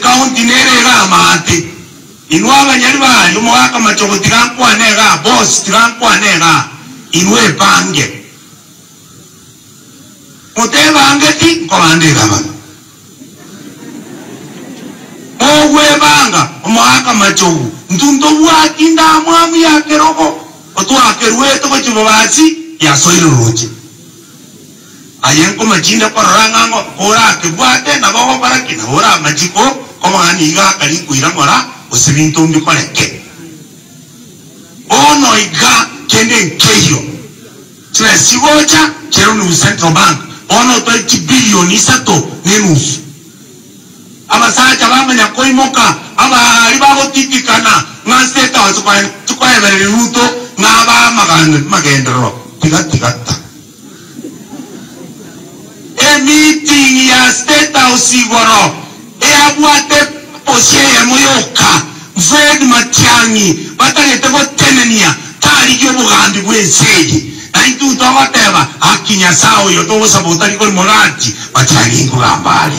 Ekaunti nere iga amaate. Inwe abanyari baye, omogaka machogo tiga nkwane igaa, boss tiga nkwane igaa, inwe ebange. Motebangeti nkobande iga abana. Mogwebanga omogaka machogu, intwe ntobwati ndamwamu ya kerogo, otwakerwete gochia bobasi yasoire roche. Aye nkomachinde korora ng'a ng'o orakebwate, nabo ogokora ki? Nabo oramachiko koba ng'a nigo akari nkoira ng'ora, gose binto mbikoreke. Bono iga kende nkeiyo, chibesa chigocha chiairwe Central Bank, bono otoe chibilioni isato na enusu. Abasacha bamanya koimoka, abaari bagotitikana ng'a State House koebereria Ruto ng'a abae amagenderero. Tiga tiga ta. Emeeting ya State House igoro eyabwate purpose eyemo yoka, Fred Matiang'i batagete gotenenia tarigia obogambi bw'ense eye. Na intwe togoteba haki Nyasae oyo togosaba otari korimoga ati Matiang'i nkogamba are.